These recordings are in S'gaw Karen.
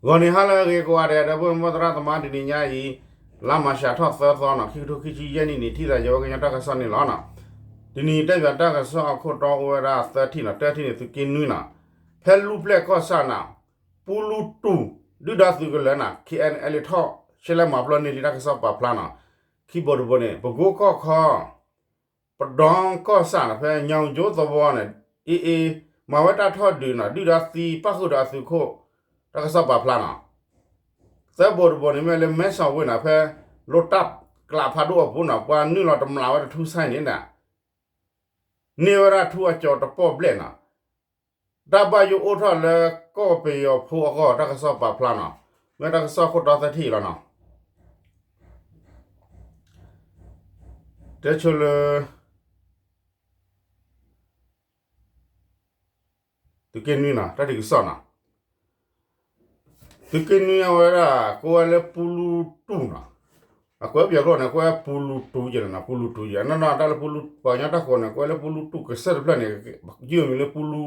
ဂီၤနံၤဟါလၢအဂ့ၤကိးဂၤဒဲး ဒီပုၢ်ဝဲၢ်မိၢ်သရၣ်သမါ တနံၤညါအံၤ လါမၤရှးထီၣ်သၢသီနီၤ ခံကထိခံဆံယဲၢ်နံၣ်န့ၣ် ထံၣ်သးယဝဲကညီတၢ်ကစီၣ်န့ၣ်လီၤနီၤ. တနံၤတၢ်ပၠးတၢ်ကစီၣ်အခိၣ်တီအိၣ်ဝဲဒၣ်သၢထံၣ်နီၤ တၢထံၣ်န့ၣ် သုးက့နွံနီၤ ဖဲလူၢ်ပျဲၢ်ကီၢ်ဆၣ်နီၤ ပူလူတူၢ် ဒုၣ်ဒါသုးကလၢၤနီၤ ခ့အဲၣ်အဲၣ်လ့ထီၣ် ရှဲလဲၣ်မၤပျီန့ၢ်လံတၢ်ကစီၣ်ပာ်ဖျါနီၤ ခံဘိတဘိန့ၣ် ပကိကီၢ်ခီ ပဒီကီၢ်ဆၣ်နီၤ ဖဲညောင်ကျိုးသဝီန့ၣ် အ့အ့ မၤဝဲတၢ်ထီၣ်ဒုးနီၤ ဒုၣ်ဒါသံပၣ်ဃုာ်ဒီးအသုးခိၣ် တၢ်ကစီၣ်ပာ်ဖျါနီၤ. သၢဘိတဘိန့ၣ်မ့ၢ်လၢမဲဆီးဝ့ၢ်နီၤ ဖဲလိတၢ်ကျးဖးဒိၣ်အပူၤနီၤ ပှၤနုာ်လီၤတမျးဝဲတထူစဲန့ၣ် န့ၢ်ဝဲဒၣ်ထူအကၠီၤတပီၢ်ဘျဲၣ်နီၤ တၢ်ဘၣ်ယိၣ်အိၣ်ထီၣ်လၢကီၢ်ပယီၤဖိအဂီၢ် တၢ်ကစီၣ်ပာ်ဖျါနီၤ မ့ၢ်တၢ်ကစီၣ်ခိၣ်တီသၢထံၣ်အံၤလီၤနီၤ. တဲဆိလၢ သုးက့နွံနီၤ တၢ်ဒုးကစီၣ်နီၤ သုးက့နွံအဝဲဒၣ် ကိးဝဲလၢပူလူတူၢ်နီၤ အကွဲးပယီၤကျိာ်န့ၣ် ကွဲးပူလူတူၢ်ယဲၢ်နီၤ ပူလူတူၢ်ယဲၢ် နီၢ်နီၢ်တၢ်လၢပူလူ ပှၤကညီတၢ်ဃိးန့ၣ် ကွဲးလၢပူလူတူၢ်ကစၢၢ်တဖျၢၣ်န့ၣ် ယုၢ်မံၤလၢပူလ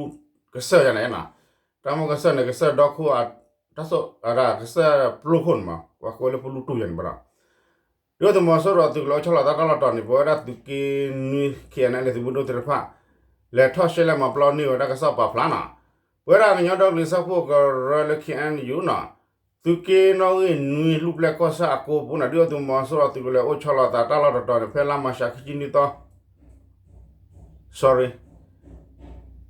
ူကစၢၢ်ယဲၢ်န့ၣ်နီၤ တၢ်မိၢ်ကစၢၢ်န့ၣ် ကစၢၢ်ဒီခိၣ် တၢ်စိၣ်အဒၣ်ကစၢၢ်ပျိခိၣ်န့ၣ်မး ပှၤကွဲးလၢပူလူတူၢ်ယဲၢ်န့ၣ်ဘၣ်ဒီး ဒုၣ်ဒါသုးမီၤစိရိၤအသုးကလၢၤအိၣ်ဆီလီၤသးတၢ်လီၢ်တတီၤန့ၣ် ပဝဲဒၣ်သုးက့နွံ ခ့အဲၣ်အဲၣ်လ့ သုးမုၢ်ဒိၣ်သ့ၣ်တဖၣ် လဲၤထီၣ်ရှဲလဲၣ်မၤပျီန့ၢ်ဝဲတၢ်ကစီၣ်ပာ်ဖျါနီၤ ပဝဲဒၣ်ကညီဒီကလုာ်စၢဖှိၣ်ကရၢလၢ ခ့အဲၣ်ယူၣ်နီၤ သုးက့နီၣ်ဂံၢ်နွံလူၢ်ပျဲၢ်ကီၢ်ဆၣ်အကိပူၤနီၤ ဒုၣ်ဒါသုးမီၤစိရိၤအသုးကလၢၤအိၣ်ဆီလီၤသးတၢ်လီၢ်တတီၤန့ၣ် ဖဲလါမၤရှးခံဆံနွံသီ sorry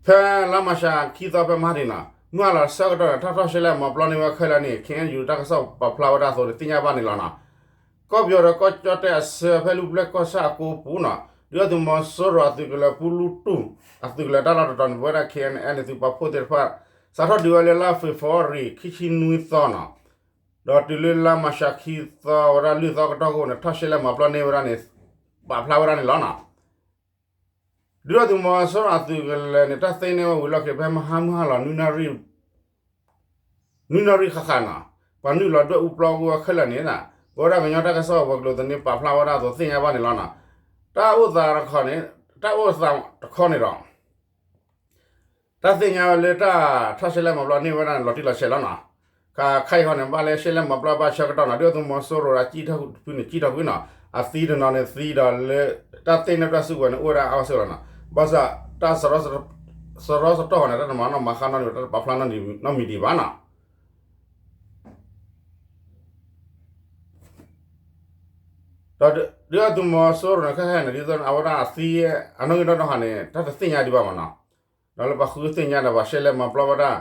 ဖဲလါမၤရှးခံသီဖဲမဟါတနံၤနီၤ မုၢ်ဟါလီၤဆၢကတီၢ်န့ၣ် ထီၣ်ထီၣ်ရှဲလဲၣ်မၤပျီန့ၢ်ဝဲခဲလၢာ်န့ၣ် ခ့အဲၣ်ယူၣ်တၢ်ကစီၣ်ပာ်ဖျါဝဲဒၣ်အသိးန့ၣ် သ့ၣ်ညါဘၣ်န့ၣ်လီၤနီၤ. ကီၢ်ပယီၤဒီးကီၢ်ကၠီၣ်တဲၣ်အဆၢဖဲလူၢ်ပျဲၢ်ကီၢ်ဆၣ်အကိပူၤနီၤ ဒုၣ်ဒါသုးမီၤစိရိၤအသုးကလၢၤပူလူတူၢ် အသုးကလၢၤတၢ်လီၢ်တတီၤန့ၣ် ပဝဲဒၣ် ခ့အဲၣ်အဲၣ်လ့ သုးပာ်ဖှိၣ်သ့ၣ်တဖၣ် စးထီၣ်ဒုးဝဲလၢလါဖ့ၤဘြူၤအါရံၤ ခံဆံနွံသီနီၤ ဒီးတုၤလၢလါမၤရှးခံသီဝဲဒၣ်လွံၢ်သီကတီၢ်ခိၣ်န့ၣ် ထီၣ်ရှဲလဲၣ်မၤပျီန့ၢ်ဝဲဒၣ်န့ၣ် ပာ်ဖျါဝဲဒၣ်န့ၣ်လီၤနီၤ. ဒုၣ်ဒါသုးမီၤစိရိၤအသုးကလၢၤန့ၣ် တၢ်သ့န့ၢ်ဝဲဝံၤလီၢ်ခံ ဖဲမဟါမုၢ်ဟါလီၤ နွံနၣ်ရံၣ်ဃၣ်ဃၣ်နီၤ ပှၤနုာ်လီၤဒွဲၣ်အူပျီကဝဲခဲလၢာ်န့ၣ် ပဝဲဒၣ်ကညီတၢ်ကစီၣ်ပှၤကျိၤသန့ ပာ်ဖျါဝဲဒၣ်အသိးသ့ၣ်ညါဘၣ်န့ၣ်လီၤနီၤ. တၢ်အိၣ်သးတခီန့ၣ် တၢ်အိၣ်သးတခီန့ၣ်ဒီး တၢ်သ့ၣ်ညါဝဲလၢတၢ်ထီၣ်ရှဲလဲၣ်မၤပျီန့ၢ်ဝဲဒၣ်န့ၣ် လီၤတံၢ်လီၤဆဲးလီၤနီၤ. ခါခါအံၤဃီန့ၣ် ဘၣ်လၢရှဲလဲၣ်မၤပျီဘၣ်ဆၢကတီၢ်နီၤ ဒုၣ်ဒါသုးမီၤစိရိၤဒီး ကံၣ်ထီၣ်ဖုန့ၣ် ကံၣ်ထီၣ်ကွံာ်နီၤ အသံတနီၤန့ၣ်သံဒီးလၢ တၢ်သ့န့ၢ်တၢ်စုကဝဲၤန့ၣ် အိၣ်ဝဲဒၣ်အါအါစ့ၢ်ကီးလီၤနီၤ. ဘၣ်ဆၣ် တၢ်စရီစတီၢ်ဃီန့ၣ် တၢ်တမၤနီၣ်မၤဃါနီတမံၤ တၢ်တပာ်ဖျါနီတမံၤဒံးဘၣ်နီၤ. ဒီးဒုၣ်ဒါသုးမီၤစိရိၤန့ၣ် ခဲခဲန့ၣ် ဒ်သိးအဝဲဒၣ်အသံ အနီၣ်ဂံၢ်နီၣ်ဒွးဃီန့ၣ် တၢ်တသ့ၣ်ညါဒံးဘၣ်မးနီၤ. ဒီးလၢပှၤဃုသ့ၣ်ညါဒီးပှၤရှဲလဲၣ်မၤပျီဝဲဒၣ်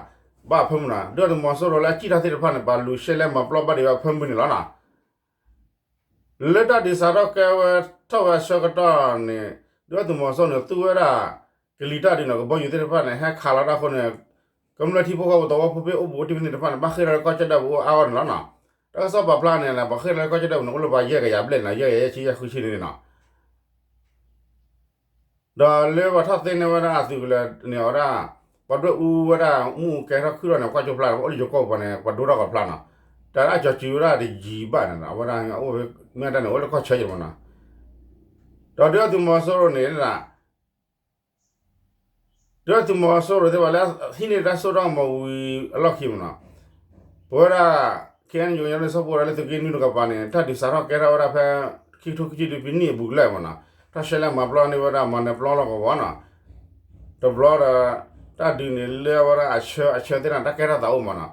ဘၣ်အဖၢမုၢ်နီၤ ဒုၣ်ဒါသုးမီၤစိရိၤလၢအကံၣ်ထီၣ်သ့ၣ်တဖၣ်န့ၣ် ပှၤလူၤရှဲလဲၣ်မၤပျီဘၣ်ဒံးဘၣ်အဖၢမုၢ်န့ၣ်လီၤနီၤ. လၢတၢ်ဒုးစးထီၣ်ကဲဝဲထီၣ်ဝဲအဆၢကတီၢ်န့ၣ် ဒုၣ်ဒါသုးမီၤစိရိၤန့ၣ် သူဝဲဒၣ် ကလံၤတၢ်ဒုးနီၤ ကဘီယူၤသ့ၣ်တဖၣ်န့ၣ် ဟဲခးလီၤတၢ်အဃိန့ၣ် ကမျၢၢ်ထံဖိကီၢ်ဖိသဝီဖိဖ့အိၣ်ဘူးအိၣ်တံၢ်သ့ၣ်တဖၣ်န့ၣ် ဘၣ်ဃ့ၢ်လီၤလၢကီၢ်ကၠီၣ်တဲၣ်ပူၤအိၣ်အါဂီၢ်န့ၣ်လီၤနီၤ. တၢ်ကစီၣ်ပာ်ဖျါန့ၣ် ပှၤဃ့ၢ်လီၤလၢကီၢ်ကၠီၣ်တဲၣ်ပူၤန့ၣ် အိၣ်လၢပှၤယဲၢ်ကယၤဘျဲၣ်နီၤ ယဲၢ်ကယၤယဲၢ်ဆံယဲၢ်ဃုဆံန့ၣ်နီၤ. ဒီးလၢပှၤထီၣ်သ့န့ၢ်ဝဲဒၣ်အသုးကလၢၤန့ၣ် အဝဲဒၣ် ပှၤဒွဲၣ်အူဝဲဒၣ်မူကဲထီၣ်ခုၣ်ထီၣ်န့ၣ် ကွၢ်ကၠိဖျါ ပှၤအိၣ်လၢယိၤကီၢ်ပူၤန့ၣ် ပှၤဒိထီၣ်ကီးဖျါနီၤ. တၢ်အကၠီၤစုၤဝဲဒၣ်တယံၤဘၣ်န့ၣ် အဝဲဒၣ်အိၣ်ဝဲ မ့ၢ်တၢ်န့ၣ် အိၣ်လၢကီၢ်ဆၢယဲၢ်မးနီၤ. ဒီးဒုၣ်ဒါသုးမီၤစိရိၤန့ၣ် ဒုၣ်ဒါသုးမီၤစိရိၤသ့ၣ်တဖၣ်လၢဟံးန့ၢ်တၢ်စိတၢ်ကမီၤဝံၤအလီၢ်ခံမးနီၤ, ပဝဲဒၣ် ခ့ၣ်အဲၣ်ယူၣ် ကညီဒီကလုာ်စၢဖှိၣ်ဝဲဒၣ်လၢသုးက့နွံတကပၤန့ၣ် တၢ်ဒုးစးထီၣ်ကဲထီၣ်ဝဲဒၣ်ဖဲ ခံကထိခံဆံတဆံနွံအပူၤလၢမးနီၤ, ထီၣ်ရှဲလဲၣ်မၤပျီန့ၢ်ဝဲဒၣ်မၤနၢၤပျီလီၢ်ကဝီၤနီၤ, တဘျီဒီး တၢ်ဒုးန့ၣ်လၢဝဲဒၣ်အဆၢအဆၢသ့ၣ်တဖၣ်န့ၣ် တၢ်ကဲထီၣ်သးအိၣ်မးနီၤ,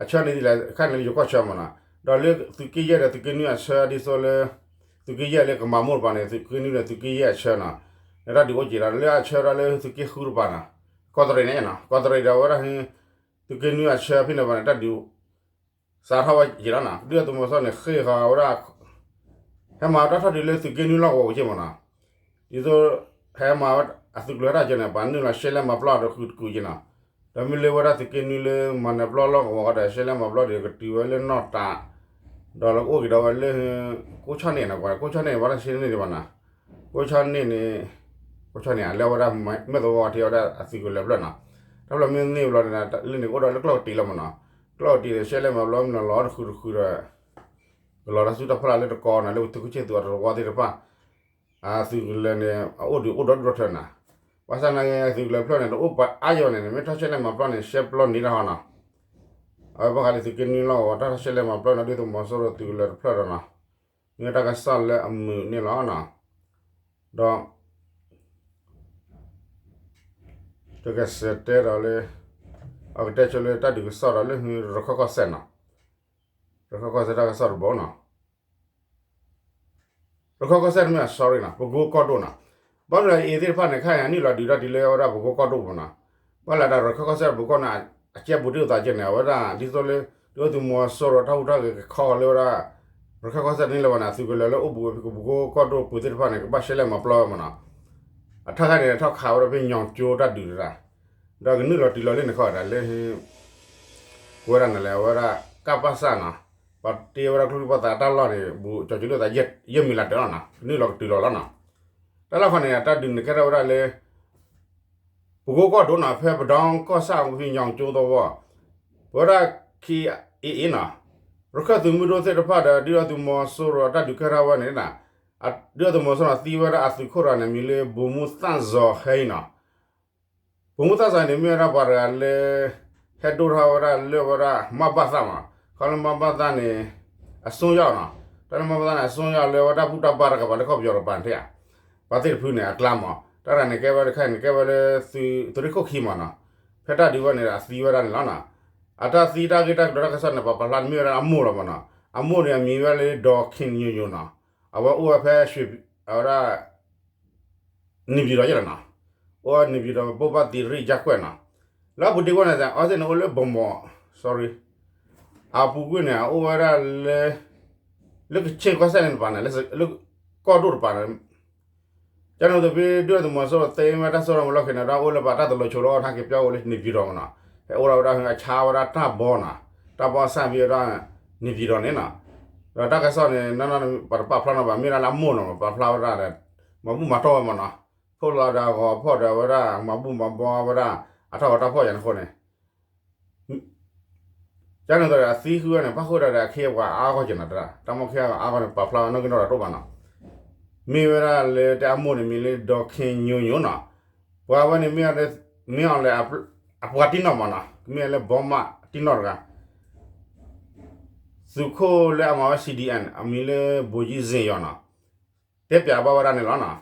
အဆၢန့ၣ်ဒ်လဲၣ် ခါန့ၣ်လၢယိၤကီၢ်ဆၢမးနီၤ, ဒီးလၢသုးက့ယဲၢ်ဒီးသုးက့နွံအဆၢဒ်သိးလၢ သုးက့ယဲၢ်လၢကမၤမိၢ်တပၤန့ၣ် သုးက့နွံဒီးသုးက့ယဲၢ်အဆၢနီၤ, လၢတၢ်ဒုးအိၣ်က့ၤဒီး လၢအဆၢဒီးလၢသုးက့ဃုတပၤနီၤ, ကီးတရံးန့ၣ်နီၤ, ကီးတရံးဒီးဝဲဒၣ် သုးက့နွံအဆၢဖဲန့ၣ်တပၤန့ၣ် တၢ်ဒုး စးထီၣ်ဝဲက့ၤလီၤနီၤ, ဒုၣ်ဒါသုးမီၤစိရိၤန့ၣ် ဃ့ၢ်ဃီၤဝဲဒၣ် ဟဲမၤတၢ်ထီၣ်ဒုးလၢသုးက့နွံလီၢ်ကဝီၤက့ၤမးနီၤ, ဒ်သိး ဟဲမၤဝဲအသုးကျိၤတၢ်ကၢန့ၣ် ပှၤနုာ်လီၤရှဲလဲၣ်မၤပျီဒီးဃုာ်တကုာ်က့ၤနီၤ, ဒီးမ့ၢ်လၢဝဲဒၣ်သုးက့နွံလၢမၤနၢၤပျီလီၢ်ကဝီၤဒီး ရှဲလဲၣ်မၤပျီဒီးကတုၤဝဲလၢနီၢ်တး ဒီးလၢကအိၣ်က့ၤဒီးဝဲလၢ ကိးဆီန့ၣ်နီၤ, ကိးဆီန့ၣ် ပှၤတၢ်ရှဲန့ၣ်ဒံးဘၣ်နီၤ, ကိးဆီန့ၣ်န့ၣ် ကိးဆီန့ၣ် အလဲၤဝဲဒၣ်မဲၢ်သဝီထံဝဲဒၣ်အသုးကလၢၤဖျၢၣ်နီၤ, တၢ်ဖျၢၣ်မ့ၢ်န့ၢ်ဘျီန့ၣ် လၢန့ၣ်ကအိၣ်ဒီးလၢကျီၢ်ကတံာ်လီၤမးနီၤ, ကျီၢ်ကတံာ်န့ၣ် ရှဲလဲၣ်မၤပျီမ့ၢ်နီၤလီၤတဃုာ်တဃုာ်ဒီး ကလီၤတၢ်စုတၢ်ဖျါလၢတကီနီၤ, လၢပသုးခိၣ်ဆ့သူးအတဝီသ့ၣ်တဖၣ် အသုးကလၢၤန့ၣ် အအိၣ်ဒုးအိၣ်ဒီဒူၣ်ထၢနီၤ, ဘၣ်ဆၣ်နာ်က့ သုးကလၢၤဖျၢၣ်န့ၣ် တအိၣ်ပှၤအါယီၤန့ၣ် မ့ၢ်ထီၣ်ရှဲလဲၣ်မၤပျီန့ၣ် ရှဲပျီန့ၢ်တၢ်ဟီနီၤ, အဝဲဘၣ်ဃးလၢသုးက့နွံလီၢ်ကဝီၤ တၢ်ရှဲလဲၣ်မၤပျီန့ၣ် ဒုၣ်ဒါသုးမီၤစိရိၤသုးကလၢၤတဖျၢၣ်ဒီးနီၤ, မ့ၢ်တၢ်ကစီၣ်လၢအမုာ်န့ၣ်လီၤနီၤ. ဒီး ကကစဲးတဲဒီးလၢ အကတဲဆိလၢတၢ်ဒုးကစီၣ်ဒီးလၢ ရခၢၣ်ကီၢ်စဲၣ်နီၤ, ရခၢၣ်ကီၢ်စဲၣ်တၢ်ကစီၣ်တဘိနီၤ. ရခၢၣ်ကီၢ်စဲၣ်တမ့ၢ် sorry နီၤ, ပကိကီၢ်ဒိၣ်နီၤ. ဘၣ်မနုၤအံၤသ့ၣ်တဖၣ်န့ၣ် ခဲအံၤန့ၣ် နုာ်လီၤဒုးတၢ်ဒ်လၢဝဲဒၣ်ပကိကီၢ်ဒိၣ်မနီၤ. ဘၣ်လၢဒၣ်ရခၢၣ်ကီၢ်စဲၣ်တဘိကီၢ်န့ၣ် အကဲဘူးတ့ၢ်သးကဲန့ၣ် အဝဲဒၣ်ဒ်သိးလၢ ဒုၣ်ဒါသုးမီၤစိရိၤတၢ်ဟူးတၢ်ဂဲၤကခီဃီၤလၢဝဲဒၣ် ရခၢၣ်ကီၢ်စဲၣ်တန့ၢ်လၢၤဘၣ်န့ၣ် အသုးကလၢၤလၢအိၣ်ဘူးဝဲဖဲပကိကီၢ်ဒိၣ်ပူၤသ့ၣ်တဖၣ်န့ၣ် ကဘၣ်ရှဲလဲၣ်မၤပျီဝဲမနီၤ. အထီၣ်ခါန့ၣ် ထီၣ်ခးဝဲဒၣ်ဖဲညီကၠိတၢ်ဒုးတဒၣ်, ဒီးကနုာ်လီၤတုၤလီၤလၢန့ၣ်ခီဒၣ်လၢ ပဝဲဒၣ်န့ၣ်လဲၣ် အဝဲဒၣ် ကပစ နီၤ, ပှၤတ့ဝဲဒၣ်ကျိချံမျိာ်သၣ်တၢ်လီၢ်န့ၣ် ဘူးကၠီၤကၠိလၢသးယဲၢ်မံၤလၢ်တၢၢ်လီၤနီၤ, ကနုာ်လီၤကတုၤလီၤလီၤနီၤ. တၢ်လီၢ်ခီန့ၣ် တၢ်ဒုးန့ၣ်ကဲထီၣ်ဝဲဒၣ်လၢ ပကိကီၢ်ဒိၣ်နီၤ ဖဲပဒီကီၢ်ဆၣ်ဝံၤညီကၠိသဝီ, ပဝဲဒၣ် ခ့အ့အ့ နီၤ, ရခၢၣ်သုးမုၢ်ဒိၣ်သ့ၣ်တဖၣ်ဒီး ဒုၣ်ဒါသုးမီၤစိရိၤအတၢ်ဒုးကဲထီၣ်ဝဲန့ၣ် ဒုၣ်ဒါသုးမီၤစိရိၤသံဝဲဒၣ်အသုးခိၣ်တဂၤန့ၣ် မံၤလၢ ဗိုလ်မှူးသန့်ဇော်ဟဲနီၤ. ဗိုလ်မှူးသန့်ဇော်န့ၣ် မ့ၢ်ဝဲဒၣ်ပှၤတဂၤလၢ ဟဲဒိၣ်ထီၣ်ဝဲဒၣ်လၢဝဲဒၣ် မဘသ မး, ခီလၢ မဘသ န့ၣ် အစွန်းရောက်နီၤ, တၢ်လၢ မဘသ န့ၣ် အစွန်းရောက်လၢဝဲတၢ်ဘူၣ်တၢ်ဘါတကပၤလၢကီၢ်ပယီၤတပၤန့ၣ်ဧါ, ပှၤသ့ၣ်တဖုန့ၣ် အကျါမး, တၢ်တဂၤန့ၣ် ကဲဝဲတခါန့ၣ် ကဲဝဲလၢ သုးရ့ၣ်ခိၣ်ခံမးနီၤ, ဖဲတၢ်ဒုးဝဲန့ၣ် အသံဝဲဒၣ်န့ၣ်လီၤနီၤ. အတၢ်သံတၢ်ဂ့ၢ်တၢ်ကျိၤတၢ်ကစီၣ်န့ၣ် ပာ်ဖျါန့ၣ်မ့ၢ်ဝဲဒၣ်အမိၢ်လီၤမးနီၤ, အမိၢ်န့ၣ် အမံၤဝဲလၢ ဒေါ်ခင်ညိုညို နီၤ, အဝဲအိၣ်ဝဲဖဲ အဝဲဒၣ် နေပြည်တော် ယဲၢ်လီၤနီၤ, အိၣ်ဝဲ နေပြည်တော် ပုဗ္ဗသီရိရပ်ကွက် နီၤ, လၢအပူၤတ့ၢ်ကွံာ်န့ၣ် အဝဲသ့ၣ်န့ၣ်အိၣ်လၢ ဗန်းမော် sorry, အပူၤကွံာ်န့ၣ် အအိၣ်ဝဲဒၣ်လၢ လၢကခ့ၣ်ကီၢ်စဲၣ်န့ၣ်တပၤန့ၣ် လၢကီၢ်ဒိၣ်တပၤန့ၣ် ကန့ၣ်သိးဖဲဒုၣ်ဒါသုးမီၤစိရိၤသ့ဝဲတၢ်စိတၢ်ကမီၤလီၢ်ခံန့ၣ် ဒီးအိၣ်လၢပှၤတၢ်တလီၤဆိလီၤ ထါက့ၤပၠီအိၣ်လၢ နေပြည်တော် မးနီၤ, ဟဲအိၣ်ဒၣ်ဝဲဒၣ်အဆါဝဲဒၣ်တၢ်ဘီနီၤ, တၢ်ဘီဆၣ်ဖဲဝဲဒၣ် နေပြည်တော် န့ၣ်နီၤ, ဒီးတၢ်ကစီၣ်န့ၣ် နီၢ်နီၢ်ပှၤတပာ်ဖျါနီၤဘၣ် မ့ၢ်ဒၣ်လၢအမိၢ်နီၤ ပာ်ဖျါဝဲဒၣ်ဒီး မၤဘူၣ်မၤတီၢ်ဝဲမးနီၤ, ဖိလီၤဒီးအဂီၤဖီၣ်ဒီးဝဲဒၣ် မၤဘူၣ်မၤဘီဝဲဒၣ် အထီၣ်ဂီၤတၢ်ဖီၣ်ယၤန့ၣ်အဃိန့ၣ် ကန့ၣ်သိးဒီးအသံဃုဝဲန့ၣ် ပၣ်ဃုာ်ဒီးဒီးအခ့အပှၤအါဂီၢ်က့ၤနီၤတဒၣ် တၢ်မီၢ်ခ့အါဂီၢ်န့ၣ် ပာ်ဖျါဝဲနီၣ်ဂံၢ်နီၣ်ဒွးတအိၣ်ဘၣ်နီၤ, မ့ၢ်ဝဲဒၣ်လၢတဲအမိၢ်န့ၣ်မံၤလၢ ဒေါ်ခင်ညိုညို နီၤ, ပှၤဝဲန့ၣ်မ့ၢ် မ့ၢ်အီၤလဲၣ် အပှၤတံၢ်နီၢ်မးနီၤ ကမ့ၢ်လၢဘီမးတံၢ်နီၢ်တဂၤ သုးခိၣ်လၢအမၤဝဲ CDM အမံၤလၢ ဗိုလ်ကြီးဇင်ယွန့် နီၤ, တဲပၠးဘၣ်ဝဲဒၣ်န့ၣ်လီၤနီၤ,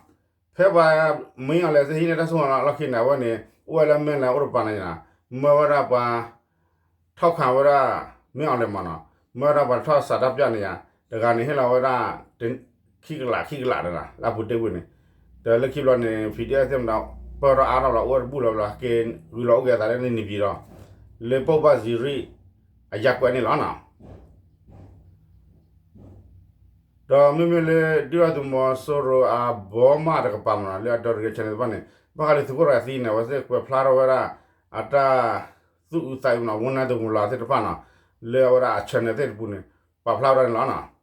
ဖဲပှၤမ့ၢ်အီၤလဲၣ်သ့ၣ်ဟံးန့ၢ်တၢ်စိကမီၤလီၢ်ခံန့ၣ် အဝဲန့ၣ် အိၣ်ဝဲလၢမဲၢ်လဲၤအိၣ်တပၤန့ၣ် မၢဝဲဒၣ်ပှၤ ထီၣ်ခးဝဲဒၣ် မ့ၢ်အီၤလဲၣ်မးနီၤ, မၢဝဲဒၣ်ပှၤထီၣ်ဆန္ဒပြန့ၣ်ယါ တဂၤန့ၣ်ဟ့ၣ်လီၤဝဲဒၣ် ခံကလးခံကလးန့ၣ်လီၤ လၢအပူၤတ့ၢ်ဝံၤန့ၣ်, ဒီးလၢခံဘျီန့ၣ် PDF သ့ၣ်မးဒီး ပၢၢ်ထီၣ်အါထီၣ်လီၤ အိၣ်ဝဲတဘူၣ်လီၤဘျီ က့ၤဂုာ်လီၤအိၣ်က့ၤအသးလၢန့ၣ် နေပြည်တော် လၢ ပုဗ္ဗသီရိ အရပ်ကွက် န့ၣ်လီၤနီၤ. ဒီးမ့မ့ၢ်လၢ ဒုၣ်ဒါသုးမီၤစိရိၤအဘီမးတကပၤမးနီၤ လၢအဒီတဂ့ၤ channel တဖၣ်န့ၣ် ဘၣ်ဃးလၢသုးခိၣ်တဂၤသံန့ၣ် အဝဲသ့ၣ်ကွဲးဖျါထီၣ်ဝဲဒၣ် အတၢ်သူၣ်အုးသးအုးမးနီၤ ဝူနၢ်တမူၤလၤသ့ၣ်တဖၣ်နီၤ လၢအဝဲဒၣ်အ channel သ့ၣ်တပူၤန့ၣ် ပာ်ဖျါဝဲဒၣ်န့ၣ်လီၤနီၤ.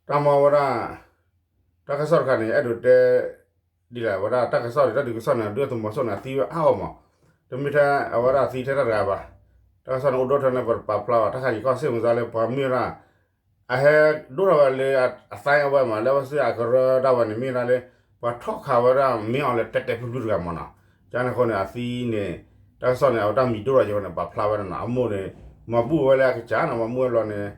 တၢ်မၤဝဲဒၣ် တၢ်ကစီၣ်တခါန့ၣ် အဲၣ်ဒိးတဲ ဒ်လဲၣ် အဝဲဒၣ်တၢ်ကစီၣ်န့ၣ် တၢ်ဒုးကစီၣ်န့ၣ် ဒုၣ်ဒါသုးမီၤစိရိၤန့ၣ် အသံဝဲအါဂီၢ်မး, တမ့ၢ်ထဲအဝဲဒၣ်အသံထဲတၢ်တဂၤဘၣ်, တၢ်ကစီၣ်န့ၣ်အိၣ်ဒိၣ်ထဲန့ၣ် ပတပာ်ဖျါဘၣ် တၢ်ခါယံၤကီၢ်စ့ၣ်မုၢ်သါလၢပှၤမ့ၢ်ဝဲဒၣ် အဟဲဒိၣ်ထီၣ်ဝဲလၢအသါအဝဲမး လၢအဝဲသ့ၣ်အကရၢဒၣ်ဝဲန့ၣ် မ့ၢ်ဝဲဒၣ်လၢ ပှၤထီၣ်ခးဝဲဒၣ်မ့ၢ်အီၤလဲၣ်တဲာ်တဲာ်ဖျုးဖျုးတဂၤမးနီၤ, ကန့ၣ်အဃိန့ၣ် အသံန့ၣ် တၢ်ကစီၣ်န့ၣ် အဝဲတၢ်မံၤဒိၣ်ထီၣ်က့ၤဝဲန့ၣ် ပာ်ဖျါဝဲဒၣ်နီၤ, အမိၢ်န့ၣ် မၤဘူၣ်ဝဲလၢအကစၢ်နီၤ, မၤဘူၣ်ဝဲလီၤန့ၣ်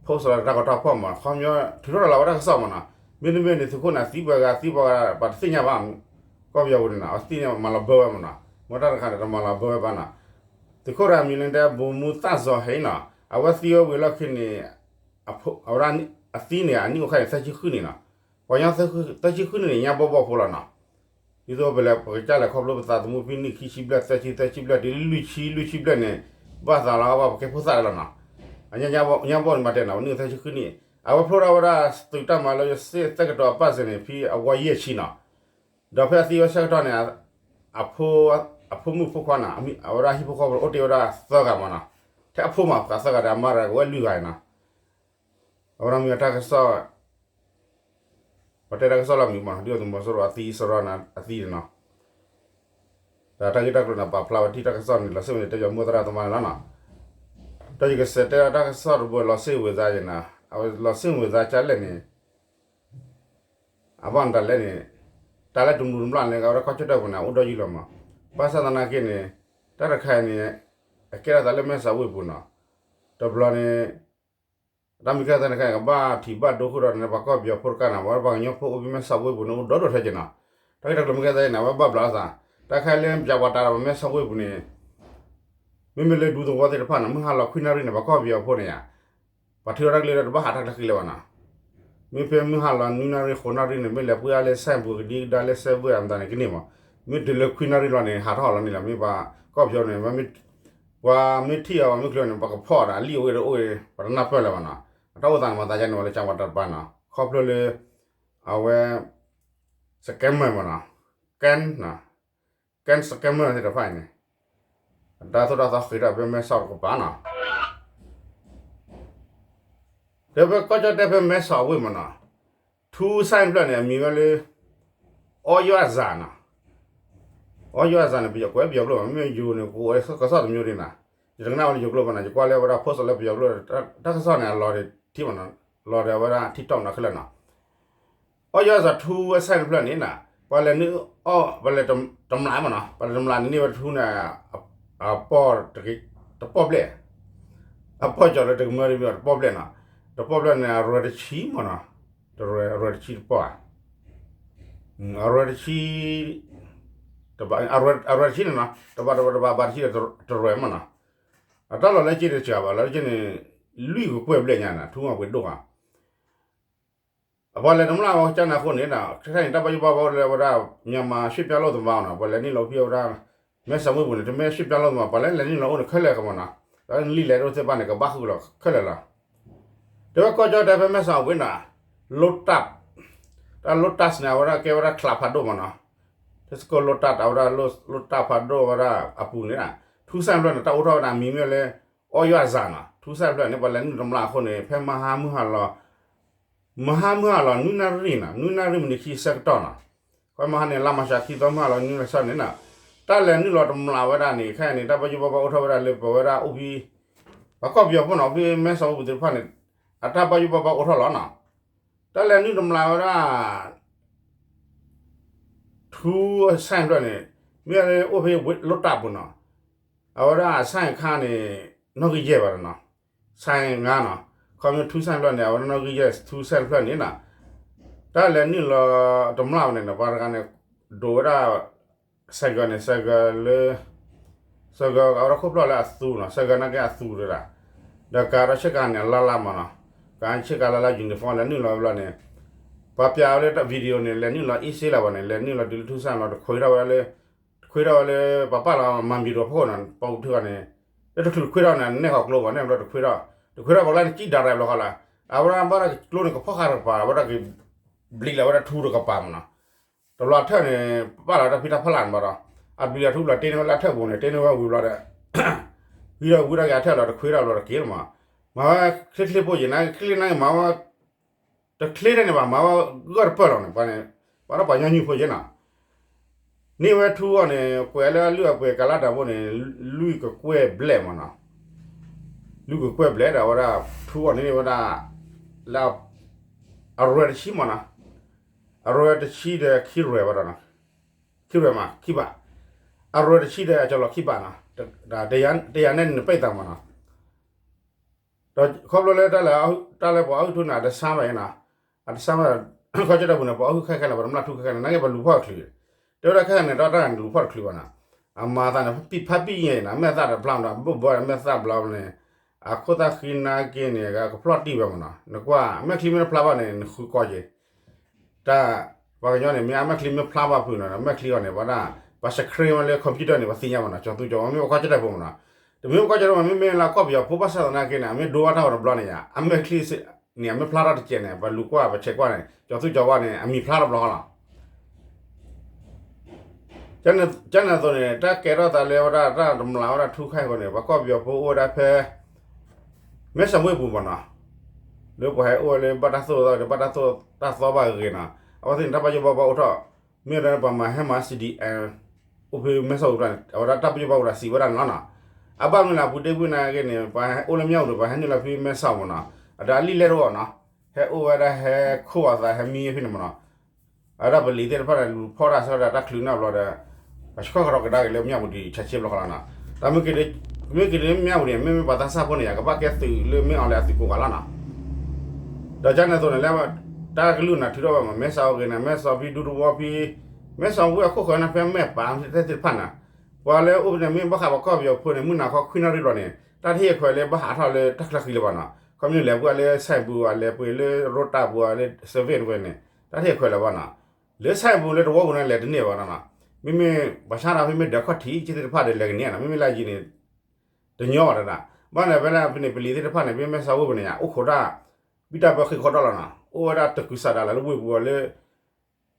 ဖိးစလီၤတၢ်ကီတၢ်ဖီၣ်မး ခီပညီထုးထီၣ်လီၤဝဲတၢ်ကစီၣ်မးနီၤ, မ့တမ့ၢ်န့ၣ် သုးခိၣ်န့ၣ် အသံပှဲၤဂၤသံပှဲၤဂၤ ပှၤတသ့ၣ်ညါဘၣ်, ကီၢ်ပယီၤပူၤန့ၣ်နီၤ အသံန့ၣ်မၤလီၤဘၢဝဲမးနီၤ, မ့ၢ်တၢ်တခါန့ၣ် တမၤလီၤဘၢဝဲဘၣ်နီၤ, သုးခိၣ်တဂၤမံၤလၢတဲ ဗိုလ်မှူးသန့်ဇော်ဟဲနီၤ, အဝဲသံဝဲဝံၤလီၢ်ခံန့ၣ် အဝဲဒၣ်အသံန့ၣ် အနံၣ်အိၣ်ခါန့ၣ် သၢဆံဃုနံၣ်နီၤ, ပှၤကညီသၢဆံဃုနံၣ်န့ၣ် ညါဘီဘီဖိလီၤနီၤ, ဒ်သိးပလဲၤပကစၢ်လဲၤခီဖျိပသးသမူဖဲနံၣ်ခံဆံဘျဲၣ် သၢဆံ သၢဆံဘျဲၣ် တုၤလၢလွံၢ်ဆံ လွံၢ်ဆံဘျဲၣ်န့ၣ် ဘၣ်သးလီၤဘၣ်ပကဲဖိသၣ်လီၤနီၤ, အညါဘီန့ၣ်မၤတဲနီၤ ပနံၣ်သၢဆံဃုနံၣ်, အဝဲဖျိထီၣ်ဝဲဒၣ်သုးတၢ်မၤလိစ့ၣ်သၢကတီၢ်အပၢ်စ့ၢ်န့ၣ် ဖဲအဝဲယဲၢ်ဆံနီၤ, ဒီးဖဲအသံဝဲဆၢကတီၢ်န့ၣ် အဖိမုၣ်ဖိခွါန့ၣ် အဝဲဒၣ်ဟံၣ်ဖိဃီဖိအိၣ်တ့ၢ်ဝဲဒၣ်သၢဂၤမးနီၤ, ထဲအဖိမး ပှၤသၢဂၤဒီးအမါတဂၤ ကဝဲလွံၢ်ဂၤန့ၣ်နီၤ, အဝဲဒၣ်မ့ၢ်တၢ်ကစီၣ် ပှၤတဲတၢ်ကစီၣ်လၢအမံၤမးနီၤ, ဒုၣ်ဒါသုးမီၤစိရိၤအသံစရီန့ၣ် အသံန့ၣ်နီၤ, ဒီးတၢ်ဂ့ၢ်တၢ်ကျိၤန့ၣ် ပာ်ဖျါဝဲတံၢ်တၢ်ကစီၣ်န့ၣ် လီၤစ့ၣ်ဝဲန့ၣ် တဲယွၤမိၢ်သရၣ်သမါန့ၣ်လီၤနီၤ, ဒီးယကစံးတဲတၢ်ကစီၣ်တဘိလီၤစ့ၣ်ဝဲၤသးယဲနီၤ, အဝဲလီၤစ့ၣ်ဝဲၤသးကလဲၣ်န့ၣ် အဘၣ်နတၢ်လဲၣ်န့ၣ် တၢ်လၢတမူတမျၢ်န့ၣ် အဝဲဒၣ်ကီၢ်ကၠီၣ်တဲၣ်ပူၤန့ၣ် အိၣ်ဒီးယုၢ်လီၤမး, ဘၣ်ဆၣ်သနာ်က့န့ၣ် တၢ်တခါအံၤန့ၣ် အကဲထီၣ်သးလၢမဲဆီးဝ့ၢ်ပူၤနီၤ. တဘျီန့ၣ် တၢ်မ့ၢ်ကဲထီၣ်သးန့ၣ်ခဲအံၤန့ၣ် ကဘၣ်ထံၣ်ဘၣ်ဒိဃုာ်ဒီးန့ၣ် ပှၤကီၢ်ပယီၤဖိတခါနီၤ, ပှၤကညီဖိအိၣ်ဖဲမဲဆီးဝ့ၢ်ပူၤန့ၣ် အိၣ်ဒီဒိၣ်ထဲက့ၤနီၤ. တၢ်ဂ့ၢ်တၢ်ကျိၤမ့ၢ်ကဲထီၣ်သးန့ၣ် အဝဲဘၣ်ဘျးလိာ်သး, တၢ်ခဲလၢပၠးပှၤတၢ်ဒီးပမဲဆီးဝ့ၢ်ပူၤန့ၣ် မ့မ့ၢ်လၢဒူသဝီသ့ၣ်တဖၣ်န့ၣ် မုၢ်ဟါလီၤခွံနၣ်ရံၣ်န့ၣ် ပှၤကီၢ်ပယီၤဖိန့ၣ်ဧါ ပှၤထုးထီၣ်တၢ်ကလုၢ်လၢတဘၣ်ဟးတၢ်ချ့ချ့လၢၤဘၣ်နီၤ. မ့ၢ်ဖဲမုၢ်ဟါလီၤနွံနၣ်ရံၣ်ဃိးနၣ်ရံၣ်န့ၣ် မ့ၢ်လဲၤပှ့ၤအါလၢ စဲပူၤကဒံကဒါလၢ စဲပူၤအမတၤန့ၣ်ကန့ၢ်မး, မ့ၢ်တုၤလၢခွံနၣ်ရံၣ်လီၤန့ၣ် ဟးထီၣ်လီၤန့ၣ်လီၤ. မ့ၢ်ပှၤကီၢ်ပယီၤန့ၣ် ပှၤမ့ၢ်ထံၣ်အီၤ ပှၤမ့ၢ်ချုးအီၤန့ၣ် ပကဖီၣ်အီၤဒီး အလံၣ်အဝ့ၢ်တအိၣ်, ပတနၢ်ပၢၢ်လၢၤဘၣ်နီၤ. အတၢ်အိၣ်သးန့ၣ် မၤသးဒ်န့ၣ်ဝဲလၢကၠါဝးတၢ်တပၤနီၤ, ခီဖျိလၢ အဝဲ scammer မးနီၤ, scam, scam scammer သ့ၣ်တဖၣ်အံၤန့ၣ် အတၢ်သိၣ်တၢ်သီဃ့ထီၣ်ဖဲမဲဆီးတကပၤနီၤ. ဒီးဖဲကီၢ်ကၠီၣ်တဲၣ်ဖဲမဲဆီးအဝ့ၢ်မးနီၤ, ထူစဲၣ်ဖျၢၣ်န့ၣ် အမံၤဝဲလၢ အီယွၤစၤနီၤ. အီယွၤစၤန့ၣ် ပယီၤကွဲးပယီၤကျိာ်မး, မ့ၢ်ယိၤန့ၣ် ကအိၣ်ကစီၣ်တမျိုးဒ်နီၤ, ယတကနၣ်ဝဲလၢယိၤကျိာ်ဘၣ်နီၤ, ယကွၢ်လၢဝဲဒၣ် post လၢပယီၤကျိာ်, တၢ်ကစီၣ်န့ၣ် အလီၤဒံးထံမးနီၤ, လီၤဒီးဝဲဒၣ် TikTok နီၤခဲလၢာ်နီၤ. အီယွၤစၤထူဝဲစဲၣ်တဖျၢၣ်န့ၣ်နီၤ, ပှၤလဲၤနုာ်အီၣ် ပှၤလဲၤတမျးမးနီၤ, ပှၤလဲၤတမျးန့ၣ်န့ၢ်ဝဲထူန့ၣ် အပီၢ်တပီၢ်ဘျဲၣ်, အပီၢ်ကၠီၤလၢတကမၢတမံၤ တပီၢ်ဘျဲၣ်နီၤ, တပီၢ်ဘျဲၣ်န့ၣ် အရွဲတဆံမးနီၤ, တရွဲ အရွဲတဆံတပီၢ်ဧါ, အရွဲတဆံ အရွဲတဆံန့ၣ်နီၤ, တဘးတဘးတဘး ဘးတဆံဒီးတရွဲမးနီၤ. အတၢ်လီၢ်လၢက့ၤတစှၤဘၣ်, လီၢ်လၢက့ၤန့ၣ် လွံၢ်ကကွဲၢ်ဘျဲၣ်ညါနီၤ, ထူမးပှ့ၤဒိၣ်ဧါ. အပှၤလဲၤတမျးဝဲကၠါန့ၣ်အဃိန့ၣ်နီၤ, ခဲအံၤန့ၣ် တၢ်ဘၣ်ယိၣ်ဘၣ်ဘီလၢဝဲဒၣ် မြန်မာရွှေ့ပြောင်းအလုပ်သမားနီၤ, ပှၤလဲၤနုာ်လီၤဖဲဝဲဒၣ် မဲဆီးဝ့ၢ်ပူၤန့ၣ် တမ့ၢ်ရွှေ့ပြောင်းအလုပ်သမား, ပှၤလၢလဲၤနုာ်လီၤအိၣ်န့ၣ်ခဲလၢာ်ကမးနီၤ, လၢနလံာ်လဲၢ်တအိၣ်သ့ၣ်တဖၣ်န့ၣ် ကဘၣ်ဃုာ်လီၤခဲလၢာ်လီၤ. တဲဝဲကီၢ်ကၠီၣ်တဲၣ်ဖဲမဲဆီးဝ့ၢ်နီၤ, လိတၢ်, တၢ်လိတၢ်န့ၣ် အဝဲဒၣ်ကဲဝဲဒၣ်ချးဖးဒိၣ်မးနီၤ, တစကိးလိတၢ် အဝဲဒၣ်လိတၢ်ဖးဒိၣ်ဝဲဒၣ်အပူၤန့ၣ်နီၤ, ထူစဲၣ်ဖျၢၣ်န့ၣ် တၢ်အိၣ်ထီၣ်ဝဲဒၣ်မံၤမ့ၢ်လၢ အီယွၤစၤနီၤ, ထူစဲၣ်ဖျၢၣ်န့ၣ် ပှၤလဲၤနုာ်တမျးအဃိန့ၣ် ဖဲမဟါမုၢ်ဟါလီၤ မဟါမုၢ်ဟါလီၤ နွံနၣ်ရံၣ်နီၤ, နွံနၣ်ရံၣ်မံးနံးခံဆံဆၢကတီၢ်နီၤ, ခီမဟါန့ၣ် လါမၤရှးခံသီ မုၢ်ဟါလီၤနွံနၣ်ရံၣ်ဆၢန့ၣ်နီၤ, တၢ်လဲၤနုာ်လီၤတမျးဝဲဒၣ်န့ၣ် ခဲအံၤန့ၣ် တၢ်ဘၣ်ယိၣ်ဘၣ်ဘီအိၣ်ထီၣ်ဝဲဒၣ်လၢပဝဲဒၣ်အိၣ်ဖဲ ပှၤကီၢ်ပယီၤဖိနီၤ အိၣ်ဖဲမဲဆီးဝ့ၢ်ပူၤသ့ၣ်တဖၣ်န့ၣ် အတၢ်ဘၣ်ယိၣ်ဘၣ်ဘီအိၣ်ထီၣ်လီၤနီၤ, တၢ်လဲၤနုာ်တမျးဝဲဒၣ် ထူစဲၣ်ဖျၢၣ်န့ၣ် မ့ၢ်လၢအိၣ်ဖဲဝ့ၢ်လိတၢ်ပူၤနီၤ, အဝဲဒၣ်စဲၣ်ခါန့ၣ် နီၣ်ဂံၢ်ယဲၢ်ဘၣ်နီၤ, စဲၣ်ငါနီၤ, ခီမ့ၢ်ထူစဲၣ်ဖျၢၣ်န့ၣ် အဝဲဒၣ်နီၣ်ဂံၢ်ယဲၢ် ထူစဲၣ်ဖျၢၣ်န့ၣ်နီၤ, တၢ်လဲၤနုာ်လီၤတမျးဝဲန့ၣ်နီၤ ပှၤတဂၤန့ၣ် ဒိးဝဲဒၣ် စဲးကၢန့ၣ် စဲးကၢလၢ စဲးကၢအဝဲဒၣ်ခိၣ်ဖျီၣ်လၢအသူနီၤ, စဲးကၢနာ်က့အသူတဒၣ်, ဒီးကၤဒီးဆ့ကၤန့ၣ် အလါလါမးနီၤ, ကၤဆ့ကၤလါလါ uniform လဲၤနုာ်လီၤဝဲဘျီန့ၣ် ပှၤပျးဝဲလၢ video န့ၣ် လဲၤနုာ်လီၤအ့ၣ်စ့လၢၤဘၣ်န့ၣ် လဲၤနုာ်လီၤတုၤလၢထူစဲၣ်လီၤ တခွဲထီၣ်ဝဲဒၣ်လၢ တခွဲထီၣ်ဝဲလၢ ပှၤပာ်လီၤမၤမံၤဒိးဖီခိၣ်န့ၣ် ပှၤကထူၣ်ဂၤန့ၣ် လၢတချုးတခွဲထီၣ်န့ၣ် နဲၣ်ဃီၤကျိဘၣ် နဲၣ်ဘျီတခွဲထီၣ်, တခွဲထီၣ်ပှၤလၢနကံၣ်ဒၣ်ရဲၣ်ဘျီဃီလၢ်, အဝဲဒၣ်ဘၣ်ဒၣ်ကျိန့ၣ် ကဖီၣ်ဃာ်တကပၤ အဝဲဒၣ်ကဘျံးလီၤဝဲဒၣ်ထူတကပၤမးနီၤ, တဘျီထၢၣ်န့ၣ် ပာ်လီၤတၢ်ဖံးတၢ်ဖီလာ်န့ၣ်ဘၣ်ဒီး အဘျံးလီၤထူဘျီ တ့န့ၢ်ဝဲလၢအထၢၣ်ပူၤန့ၣ် တ့န့ၢ်ဝဲဝံၤဘျီဒီး ဝံၤဒီးဝံၤဒီးက့ၤအထၢၣ်လီၤ တခွဲထီၣ်ဘျီတက့ၤလီၤမး, မၤဝဲချ့ချ့ဖိယံၤ နချ့ချ့န မၤဝဲ တချ့ထဲန့ၣ်ဘၣ် မၤဝဲဂၢၢ်တပၢၢ်လီၤန့ၣ် ပှၤန့ၣ် ပှၤဒီးပှၤညီနုၢ်ဖိယံၤနီၤ, န့ၢ်ဝဲထူအီၤန့ၣ် ကွဲးလၢအလုၢ်အပှ့ၤကၤလါတၢ်ဖိန့ၣ် လွံၢ်ကကွဲၢ်ဘျဲၣ်မးနီၤ, လွံၢ်ကကွဲၢ်ဘျဲၣ်ဒီးဝဲဒၣ် ထူအီၤန့ၣ်န့ၢ်ဝဲဒၣ် လၢ အရွဲတဆံမးနီၤ, အရွဲတဆံဒီးခံရွဲဘၣ်ဒီးနီၤ, ခံရွဲမး ခံဘး, အရွဲတဆံဒီးအကလီၤခံဘးနီၤ, တယၤနဲၣ်န့ၣ် နပဲၢ်သးမးနီၤ, ဒီးခီဖျိလၢ တၢ်လၢပှၤအီၣ်ဟုၣ်ထူန့ၣ် အတဆါဘၣ်အံၤနီၤ, အတဆါဘၣ် ခီကၠီၣ်တဲၣ်ပူၤန့ၣ် ပှၤအီၣ်ဟုၣ်ခဲခဲလၢာ် ပှၤတမျၢ်ထူခဲခဲလၢာ် နာ်က့ပှၤလူၤဖီၣ်တချုး, တဲဝဲဒၣ်ခဲခဲန့ၣ် တၢ်တၢ်န့ၣ်လူၤဖီၣ်တချုးဘၣ်နီၤ, အမၤသးန့ၣ် ဖးပံၣ်အံၤနီၤ မဲာ်သၣ်တဖျါမးနီၤ ဘိၣ်ဘၢမဲာ်သၣ်ဘျီန့ၣ်, အခိၣ်သၣ်ဃံနာ်က့န့ၣ် ကဖျီၣ်တံၢ်ဝဲမးနီၤ နကွၢ် မဲာ်ချံမ့ၢ်တဖျါဘၣ်န့ၣ် နဃုကီက့ၤ တၢ် ပှၤကညီန့ၣ် မ့ၢ်အမဲာ်ချံမ့ၢ်ဖျါဘၣ်ဖုးနီၤ မဲာ်ချံအီၤန့ၣ် ပဝဲဒၣ် ပှၤ screen ဝဲလၢ computer န့ၣ် ပှၤသ့ၣ်ညါမးနီၤ ကၠီၤသူကၠီၤဝါ မ့ၢ်ပှၤကီၢ်ကၠီၣ်တဲၣ်ဖိမးနီၤ, တမ့ၢ်ပှၤကီၢ်ကၠီၣ်တဲၣ်မး မ့မ့ၢ်လၢကီၢ်ပယီၤဖိဘၣ်ဆၣ်သနာ်က့န့ၣ် အမ့ၢ်ဒိဘၣ်တၢ်ဝဲတဘျီန့ၣ်ယါ အမဲာ်ချံ န့ၣ် အမ့ၢ်ဖျါထီၣ်တစဲးန့ၣ် ပှၤလူၤကွၢ်ပှၤဆဲးကွၢ်န့ၣ် ကၠီၤသူကၠီၤဝါန့ၣ် အမံၤဖျါထီၣ်ဘျီဃီလီၤ. ကန့ၣ်အသိးန့ၣ် တၢ်ကဲထီၣ်သးလၢဝဲဒၣ် တၢ်တမျးဝဲဒၣ်ထူခါအံၤအဃိန့ၣ် ပှၤကီၢ်ပယီၤဖိအိၣ်ဝဲဒၣ်ဖဲ မဲၢ်စၢၤဝ့ၢ်ပူၤမးနီၤ, လၢပှၤဟဲအိၣ်ဝဲလၢဘၣ်တၢ်သိၣ်တၢ်သီ ဘၣ်တၢ်သိၣ်တၢ်သီဘၣ်ဂ့ၤဂ့ၤနီၤ, အဝဲသ့ၣ်န့ၣ် တၢ်ဘၣ်ယိၣ်ဘၣ်ဘီအိၣ်ထီၣ်, မ့ၢ်ဝဲဒၣ်ပှၤမၤဟဲမၤ CDM အိၣ်ဖဲမဲၢ်စၢၤဝ့ၢ်ပူၤန့ၣ် အဝဲဒၣ်တၢ်ဘၣ်ယိၣ်ဘၣ်ဘီဒီးစံးဝဲဒၣ်န့ၣ်လီၤနီၤ, အဘၣ်မနုၤလဲၣ် ပူၤတ့ၢ်ဝ့ၢ်နာ်က့န့ၣ် ပှၤဟဲအိၣ်လၢမၠၣ်ဝတံၤ ပှၤဟဲနုာ်လီၤဖဲမဲၢ်စၢၤမးနီၤ, အတၢ်လံာ်လဲၢ်တအိၣ်နီၤ, ဟဲအိၣ်ဝဲဒၣ်ဟဲခိၣ်အသးဟဲမံဖဲန့ၣ်မးနီၤ, အဝဲဒၣ်ပလံၤသ့ၣ်တဖၣ်န့ၣ် လူၤဖီၣ်တၢ်ဆၢတၢ်တၢ်ချုးန့ၣ်ဘျီဒီး ပှၤဆှၢဃီၤထီၣ်ကဒါက့ၤလၢမၠၣ်ဝတံၤဆဲးဆ့ဘျီဃီလီၤနီၤ, တၢ်မ့ၢ်က့ၤဒီး မ့ၢ်က့ၤန့ၣ်မ့ၢ်ဝံၤန့ၣ် မ့မ့ၢ်ပှၤသးစၢ်ဖိန့ၣ် အကဘၣ်ကဲသုးလၢမ့ၢ်အီၤလၢအသုးကိးဂၤလီၤနီၤ. ဒီးကန့ၣ်အသိးန့ၣ်လၢ တၢ်ကလုၢ်နၤထုးထီၣ်ဝဲမး မဲစီၣ်အိၣ်ဂ့ၤန့ၣ် မဲစီၣ်ဖံဒူသဝီဖံ မဲစီၣ်ဝ့ၢ်အခိၣ်ဃၢၤန့ၣ် ဖဲမဲၢ်ပၢ်သ့ၣ်တဖၣ်န့ၣ် ပှၤလၢအိၣ်ဖဲန့ၣ် မ့ၢ်ဘၣ်ဃးပှၤကီၢ်ပယီၤဖိန့ၣ် မုၢ်နၤခီခွံနၣ်ရံၣ်ဘျီန့ၣ် တၢ်တဟ့ၣ်ခွဲးလၢဘၣ်ဟးထီၣ်လၢတၢ်ချၢဃံလၢၤဘၣ်နီၤ. ခီပညီလဲၤပှၤလၢစဲဘူး အလဲၤပှၤလၢရိတၢ်ဘူး လၢစဝ့ၢ်တဝဲန့ၣ် တၢ်တဟ့ၣ်ခွဲးလၢၤဘၣ်နီၤ. လၢစဲဘူးလၢတဝီပူၤန့ၣ် လဲၤတန့ၢ်ဘၣ်နီၤ. မ့မ့ၢ်ဘၣ်ဆၣ်ဒီး မ့မ့ၢ်ဒၢးခီၣ်ထံးက့သ့ၣ်တဖၣ်ဒီး လဲၤကန့ၢ်နီၤ. မ့မ့ၢ်လၢယံၤန့ၣ် တညီဘၣ်တဒၣ်. ဘၣ်န့ၣ် ဖဲန့ၣ် ဖဲန့ၣ် ပလံၤသ့ၣ်တဖၣ်န့ၣ် ဖဲမဲစီၣ်ဝ့ၢ်ပူၤန့ၣ် အိၣ်ခိးတၢ် ဘံၣ်တၢ်ဘၢဃ့ၢ်ဃီဒီၣ်လီၤနီၤ. အိၣ်ဝဲဒၣ်တကုၤဆးဒးလၢဝ့ၢ်ပူၤလၢ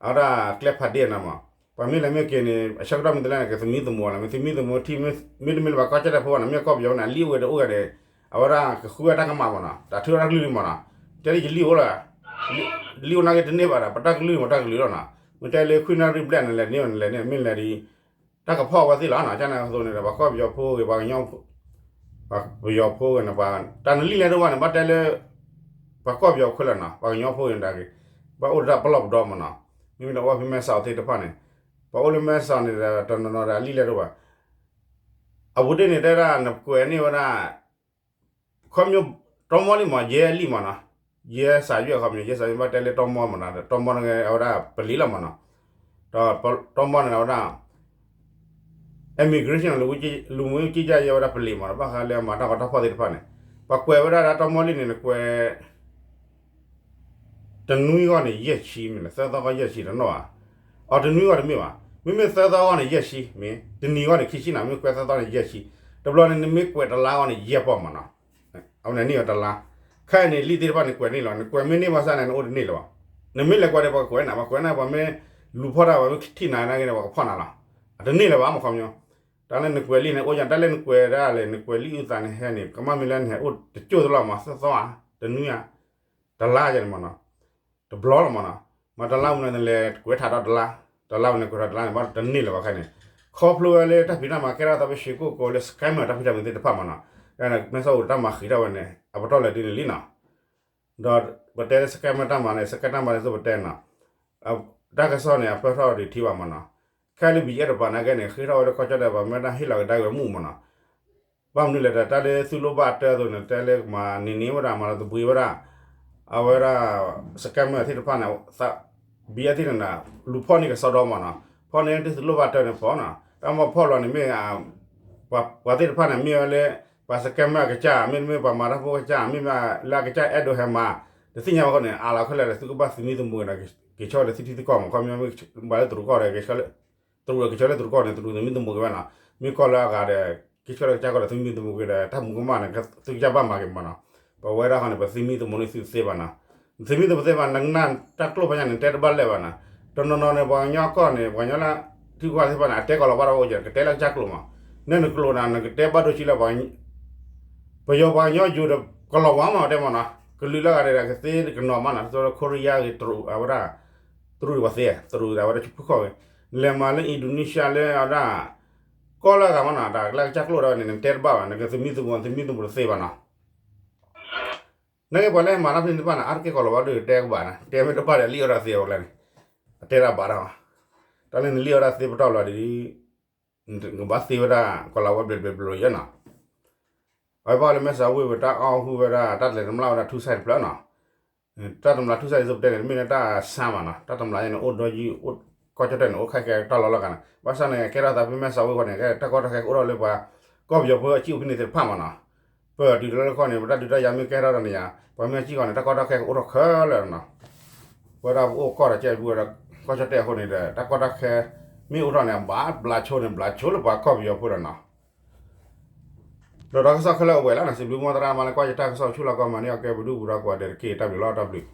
အဝဲဒၣ်ကျဲဖးဒ့နီၤမး, ပှၤမ့ၢ်လဲၤမ့ၢ်က့ၤန့ၣ် အဆၢကတီၢ်မ့ၢ်တလဲၣ်န့ၣ် ကသမံသမိးလီၤ. မ့ၢ်သမံသမိးထံ မ့တမ့ၢ်လၢပှၤကီၢ်ကၠီၣ်တဲၣ်ဖိဘၣ်နီၤ, မ့ၢ်ကီၢ်ပယီၤန့ၣ် အလံာ်အိၣ်ဝဲတအိၣ်ဝဲဒီး အဝဲဒၣ်ကဃုဝဲတၢ်ကမၣ်မးနီၤ, တၢ်ထုးထီၣ်တၢ်ကလုၢ်လံမးနီၤ, တဲလၢယလံာ်အိၣ်လီၤ, လံာ်အိၣ်နာ်က့တန့ၢ်ဘၣ်ဒီး ပတၢ်ကလုၢ်မးတၢ်ကလုၢ်လီၤနီၤ, မ့ၢ်တဲလၢခွံနၣ်ရံၣ်ဘျဲၣ်န့ၣ် လဲၤန့ၢ်န့ၣ် လဲၤန့ၢ် မ့ၢ်လဲၤဒ် တၢ်ကဖီၣ်ဝဲသ့ၣ်လီၤနီၤ, ကန့ၣ်အသိးန့ၣ်ဒီး ပှၤကီၢ်ပယီၤဖိဂ့ၤ ပှၤကညီ ပယီၤဖိဂ့ၤန့ၣ် ပှၤတၢ်နလံာ်လဲၢ်ဒိၣ်ဘၣ်န့ၣ် ဘၣ်တဲလၢ ပှၤကီၢ်ပယီၤခွဲးလၢာ်နီၤ, ပှၤကညီဖိဂ့ၤန့ၣ်တၢ်ဂ့ၤ, ဘၣ်အိၣ်ဒီးတၢ်ပလီၢ်ပဒီမးနီၤ, မ့မ့ၢ်ဒီးအိၣ်ဖဲမဲစီၣ်သ့ၣ်တဖၣ်န့ၣ်, ပှၤအိၣ်လၢမဲစီၣ်န့ၣ်ဒီး တနီၤနီၤဒီးအလံာ်လဲၢ်ဒိၣ်ဘၣ်, အပူၤဒ့ၣ်န့ၣ် တဲဒၣ်နကွဲးန့ၢ်ဝဲဒၣ် ခီပညီ တီမီလံမး ယဲလံာ်မးနီၤ, ယဲစးယွဲၣ်ခီပညီ ယဲစးယွဲၣ် ဘၣ်တဲလၢတီမီမးနီၤ, တီမီန့ၣ်အဝဲဒၣ်ပလံၤလီၤမးနီၤ, ဒီးတီမီန့ၣ်အဝဲဒၣ် immigration လူဝင်မှုကြီးကြပ်ရေး အဝဲဒၣ်ပလံၤမးနီၤ, ဘၣ်ဃးလၢအမၤတၢ်ဂီၤတၢ်ဖီၣ်သ့ၣ်တဖၣ်န့ၣ်, ပှၤကွဲးဝဲဒၣ်ဒီးတီမီလံန့ၣ် နကွဲး တနွံဂီၢ်န့ၣ် ယဲၢ်ဆံမ့ၢ်လဲၣ်, သၢသီဂီၢ်ယဲၢ်ဆံတနီၣ်ဧါ, အီၤတနွံဂီၢ်တမ့ၢ်ဘၣ်, မ့မ့ၢ်သၢသီဂီၢ်န့ၣ် ယဲၢ်ဆံ, မ့ၢ်တနံၤဂီၢ်န့ၣ် ခံဆံနီၤ, မ့ၢ်ကွဲးသၢသီန့ၣ် ယဲၢ်ဆံ, တဘျီန့ၣ် နမ့ၢ်ကွဲးတလါဂီၢ်န့ၣ် ယဲၢ်ပီၢ်မးနီၤ, အဝဲန့ၣ်န့ၢ်ဝဲတလါ, ခဲအံၤန့ၣ် လံာ်သ့ၣ်တဖၣ်န့ၣ် ကွဲးန့ၢ်လီၤ, နကွဲးမ့ၢ်န့ၢ်ဘၣ်ဆၣ်န့ၣ် နအိၣ်တန့ၢ်လၢၤဘၣ်, နမ့ၢ်လဲၤကွဲးဒီး ပှၤကကွဲးနၤ, ပှၤကွဲးနၤ ပှၤမ့ၢ်လူၤဖီၣ်တၢ် ပှၤမ့ၢ်ထံၣ်နၤနာ်က့န့ၣ် ပှၤကဖီၣ်နၤလီၤ, အတန့ၢ်လၢၤဘၣ်မး ခီပညီ, တၢ်လၢနကွဲးလံာ်န့ၣ် အိၣ်ယၤ တၢ်လၢနကွဲးဒၣ်လဲာ် နကွဲးလံာ်အုၣ်သးန့ၣ်ဟဲန့ၣ် ကမၣ်မ့ၢ်လၢနဟဲအိၣ်တကၠိၢ်သလီၤမး သၢသီဧါ, တနွံဧါ, တလါယၤန့ၣ်မးနီၤ, တဘျီလီၤမးနီၤ, မ့ၢ်တလါမးနီၤ နလဲၤကွဲးထးဒီးတလါ, တလါဝဲန့ၣ် ကွဲးထးတလါန့ၣ် ဘၣ်တန့ၢ်လၢၤဘၣ်ခဲန့ၣ်, ခီဖျိဝဲလၢတၢ်ဖံးတၢ်မၤကဲထီၣ်သးဖဲရွှေကုက္ကိုလၢ scammer တၢ်ဖံးတၢ်မၤသ့ၣ်တဖၣ်မးနီၤ, မဲစီၣ်အိၣ်တၢ်မၤဃံးထီၣ်ဝဲန့ၣ် အပတီၢ်လဲၤတုၤန့ၣ်လံနီၤ, ဒီးပတဲလၢ scammer တၢ်မၤန့ၣ် scammer တၢ်မၤန့ၣ် သိးပတဲနီၤ, တၢ်ကစီၣ်န့ၣ် အပၢၢ်ထီၣ်ဒံးထံဘၣ်မးနီၤ, ခဲလၢ ဘီအ့ၣ် တပၤနာ်က့န့ၣ် ဃ့ထီၣ်ဝဲလၢကီၢ်ကၠီၣ်တဲၣ် ပှၤမ့ၢ်တၢ်ဟ့ၣ်လီၤကဒါက့ၤဝဲမုၢ်မးနီၤ, ဘၣ်မနုၤလဲၣ်ဒီး တၢ်လၢသုလိၣ်ဘၣ်တၢ်အသိးန့ၣ် တဲလၢကမၤန့ၢ်န့ၢ်ဝဲဒၣ် မၤလီၤသဘှံးဝဲဒၣ် အဝဲဒၣ် scammer သ့ၣ်တဖၣ်န့ၣ် ဘီအ့ၣ် သ့ၣ်န့ၣ် လူၤဖီၣ်န့ၢ်ကစီဒီမးနီၤ, ဖီၣ်န့ၢ်သုလိၣ်ဘၣ်တၢ်န့ၣ်ဖီၣ်နီၤ, တၢ်မ့ၢ်ဖီၣ်လီၤန့ၣ်မ့ၢ် ပှၤသ့ၣ်တဖၣ်န့ၣ် မ့ၢ်ဝဲလၢ ပှၤ scammer အကစၢ် မ့တမ့ၢ်ပှၤမၤတၢ်ဖိကစၢ် မ့မ့ၢ်လၢအကစၢ်အဲၣ်ဒိးဟဲမၤ တသ့ၣ်ညါဘၣ်ဃိန့ၣ် အါလီၤခဲလၢာ်ဒီး သုကဘၣ်သမံသမိးဒီး က့ၤဆၢထၢၣ်လၢသုထံသုကီၢ်မး, ခီပညီ မ့ၢ်ဘၣ်လၢတရူးကီၢ်ဒီး တရူးက့ၤဆၢထၢၣ်လၢတရူးကီၢ်န့ၣ် တရူးသမံသမိးက့ၤဝဲနီၤ, မ့ၢ်ကီၢ်လၢအဂၤဒီး က့ၤဆၢထၢၣ်လၢကစၢ်ကီၢ်ဒီး သမံသမိးက့ၤဒီး တၢ်မူကမၣ်န့ၣ် သုကစၢ်ဘၣ်မၤက့ၤမးနီၤ, ပဝဲဒၣ်ဃီန့ၣ် ပသမံသမိးန့ၢ်သုသ့ဘၣ်နီၤ, သမံသမိးသ့ဘၣ် နကနၣ်တၢ်ကျိၣ်ဖဲညါန့ၣ် တဲတဘၣ်လၢၤဘၣ်နီၤ, တနီၤနီၤန့ၣ် ပှၤကညီကီၢ်န့ၣ် ပှၤကညီလၢ ထံကီၢ်သ့ၣ်တဖၣ်န့ၣ် အတဲကီၤလၤဝါတအိၣ်ကဲ ကတဲလၢကစၢ်ကျိာ်မး, နဲနကျိာ်န့ၣ် နကတဲဘၣ်ဒိဆံးလၢ ပယီၤပှၤကညီယိၤဒီး ကီၤလၤဝါမးတဲမးနီၤ, ကလုာ်လၢအဂၤဒီး ကသ့ကနီၤမးနီၤ, တၢ်လၢ Korea ဂ့ၤ တရူး အဝဲဒၣ် တရူးဒံးပှၤသ့ တရူးဒံးအဝဲဒၣ်ဆူဖုခီၣ်ဂ့ၤ, နလဲၤမၤလၢ Indonesia လၢအဝဲဒၣ် ကီၢ်လၢအဂၤမးနီၤ, တၢ်လၢကစၢ်ကျိာ်ဒၣ်ဝဲန့ၣ် နတဲတဘၣ်ဘၣ်, နကသမံသမိး သမံသမိးတသ့ဘၣ်နီၤ, နကပှၤလၢမၤတၢ်ဖဲန့ၣ်တဖၣ်န့ၣ် အါတက့ၢ်ကီၤလၤဝါဒုးတဲကဘၣ်နီၤ, တဲမ့ၢ်တဘၣ်ဒီးလံၣ်အီၣ်တၢ်သ့အီၤကျါန့ၣ်, အတဲတၢ်ဘၣ်တၢ်မး, တၢ်လၢနလံၣ်အီၣ်တၢ်သ့ပတီၢ်လီၤဒီး ကဘၣ်သ့ဝဲဒၣ် ကီၤလၤဝါဘျဲးဘျဲးဘျီယဲနီၤ, အဝဲဘၣ်လၢမဲၢ်စးဝ့ၢ်ဝဲတၢ်အီၣ်ဟူးဝဲဒၣ် တၢ်လဲၤတမျၢ်ဝဲဒၣ် ထူစဲး တဖျၢၣ်နီၤ, တၢ်တမျၢ်ထူစဲး ဒ်သိးပတဲန့ၣ် တမ့ၢ်လၢတၢ်ဆါမးနီၤ, တၢ်တမျၢ်ယဲန့ၣ် အိၣ်ဒီးယုၢ် ကီၢ်ကၠီၣ်တဲၣ်န့ၣ် အိၣ်ခဲကဲတၢ်လီၤလီၤဂာ်န့ၣ်, ဘၣ်ဆၣ်န့ၣ် ကဲထီၣ်သးဖဲမဲၢ်စးဝ့ၢ်ဃီန့ၣ် တၢ်ကီတၢ်ခဲကအိၣ်ထီၣ်လၢပှၤ ကီၢ်ပယီၤဖိအစံၣ်အိၣ်ဖဲန့ၣ်သ့ၣ်တဖၣ်မးနီၤ, ပၢၢ်တုၤလၢလၢခီန့ၣ် ပတၢ်ဒုးတၢ်ယၤမ့ၢ်ကဲထီၣ်ဒီးန့ၣ်ယါ ပှၤမ့ၢ်စံၣ်ဃီန့ၣ် တၢ်ကီတၢ်ခဲကအိၣ်ထီၣ်ခဲလၢာ်နီၤ, ပဝဲဒၣ်ပအိၣ်ကီၢ်ဒီးကဲပူၤဒီး ကီၢ်ကၠီၣ်တဲၣ်အဃိန့ၣ်ဒီး တၢ်ကီတၢ်ခဲ မ့ၢ်အိၣ်ထီၣ်န့ၣ် ဘၣ်ဘျးဆိန့ၣ် ဘျးဆိလၢပှၤကီၢ်ပယီၤဖိဒီးနီၤ, ဒီးတၢ်ကစီၣ်ခဲလၢာ်အိၣ်ဝဲလီၤနီၤ, စံးဘျုးမီၢ်သရၣ်မၤလၢကွၢ်ယတၢ်ကစီၣ်ဆူလီၢ်ကီၢ်မၤန့ၢ်အီၤကဲပဒုၣ်ပူၤဒီးကွၢ်ဒဲးတက့ၢ် တၢ်ဘျုးလီၤ တၢ်ဘျုး